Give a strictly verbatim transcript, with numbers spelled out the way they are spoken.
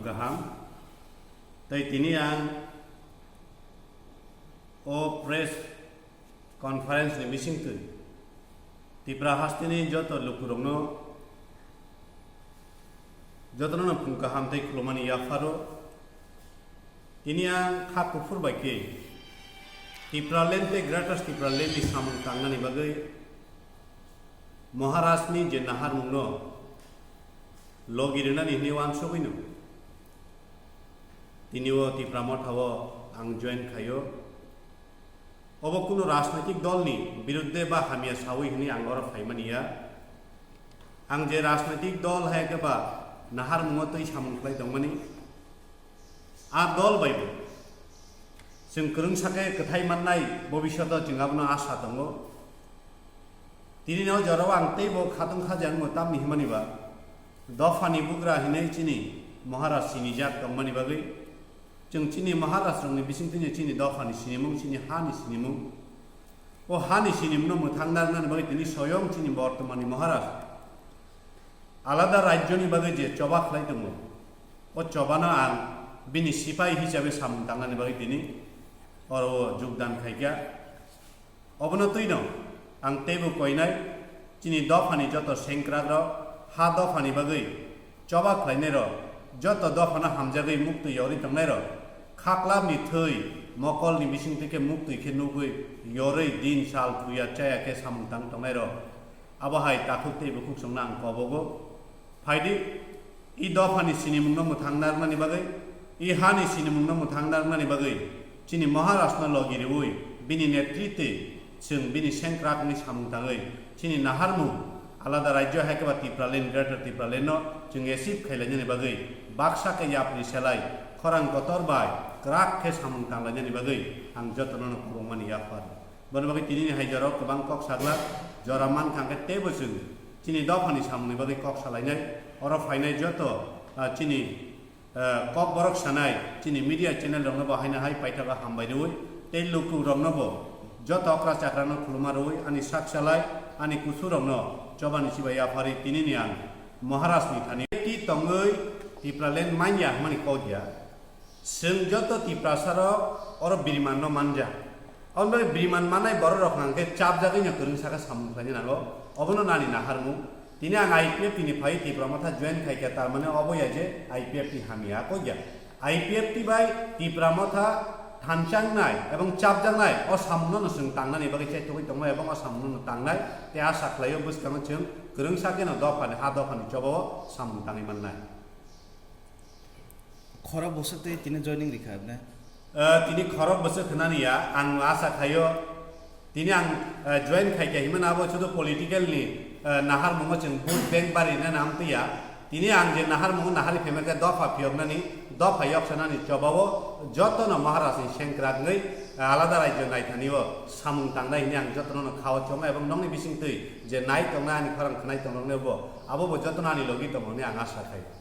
Kaham. Tei tini ang o press conference ni bisingtwi Tipra hasteni joto lukurokno jotono no phung kaham tei khulumani yapharo. Tini ang kha kuphur bai khe Tipraland tei Greater Tipraland ni samung tangnani bagwi Maharaj ni je naharmung no logi rwnani hwnwi uansugwi no tini o Tipra Motha o ang join khaio. Obo kunu rajnaitik dol ni birudde ba hamya sawi hwnwi ang oro phaimani ya. Ang je rajnaitik dol hai khe ba naharmung o twi samung khlai tongmani, a dol bai bo chwng kwrwngsa khe kwthai mannai bobishoto chwng abono asa tongo. Tini no jorao ang teibo khatong khaja wngmo tamni hwnmani ba dophani bugra hinwi chini Maharaj sinijak tongmani bagwi chwng chini Maharaj rokni bisingtwi chini dophani sinimung, chini hani sinimung. O hani sinimungno mwthang narwknani bagwi tini soyong chini bortomani Maharaj alada rajyoni bagwi je choba khlai tongo, o chobano ang bini sipai hisabe samung tangnani bagwi tini oro o jogdan khaikha. Obono twino ang teibo koinai chini dophani joto sengkrakrok ha dophani bagwi choba khlainairok, joto dophano hamjagwi muktwi yorwi tongnairok, khaklapni thwi mokolni bisingtwi khe muktwi khe nugwi yorwi din sal thuya chaya khe samung tang tongnairok, abo hai takhuk tei bukhuk songno ang kobogo. Phaidi, i dophani sinimungno mwthang narwknani bagwi, i hani sinimungno mwthang narwknani bagwi chini Maharajno logi rwui bini netritwi chwng bini sengkrakni samung tangwi chini naharmung alada rajyo hai khe ba Tipraland, Greater Tipralandno chwng achieve khailainani bagwi baksa khe yapri selai khorang kotor bai kwrak khe samung tanglainani bagwi ang jotono no khulumani yaphar. Boni bagwi tinini hai jorao kwbang kok saglak jora mankha hwnkhe teibo chwng chini dophani samungni bagwi kok salainai. Oro phainai joto, ah, chini, ah, kok borok sanai chini media channel rokno bo haino hai paithago hambai rwui tei lukurokno bo joto okra chakrano khuluma rwui ani sak salai ani kusurokno chobani chibai yapharwi tinini ang Maharajni thani ti tongwi Tipraland manya hwnmani kok ya. Chwng joto Tiprasarok oro birimanno manja. Aboni bagwi biriman mannai bororok hwnkhe chapjagwino kwrwngsa khe samung khlaina nango. Obono nani naharmung. Tini ang I P F T ni phai Tipra Motha join khaikha, tar mane obo ya je I P F T hamya, kok ya. I P F T bai Tipra Motha thanchaknai ebong chapjaknai o samungno no chwng tangnani bagwi chaithogwi tongnai ebong o samungno no tangnai. Tei asa khlaio bwskango chwng kwrwngsa kheno dophani ha dophani chobao samung tangwi mannai. Khorok bwswk tei tini joining rikha, ne? Eh, tini khorok bwswk hwnani ya, ang asa khaio, tini ang, eh, join khaikha himani abo sudu political ni, eh, naharmungo chwng vote bank bari nani amtwi ya. Tini ang je naharmungo nahari phaima khe dopha phiyoknani, dopha yoksanani chobao jotono Maharaj ni sengkrak wngwi, eh, alada rajyo naithani o samung tangnai hwnwi ang jotono no khao chongo ebong nokni bisingtwi je nai tongnai ani khorang khwnai tongnai bo abo bo jotono ani logi tongo hwnwi ang asa khaio.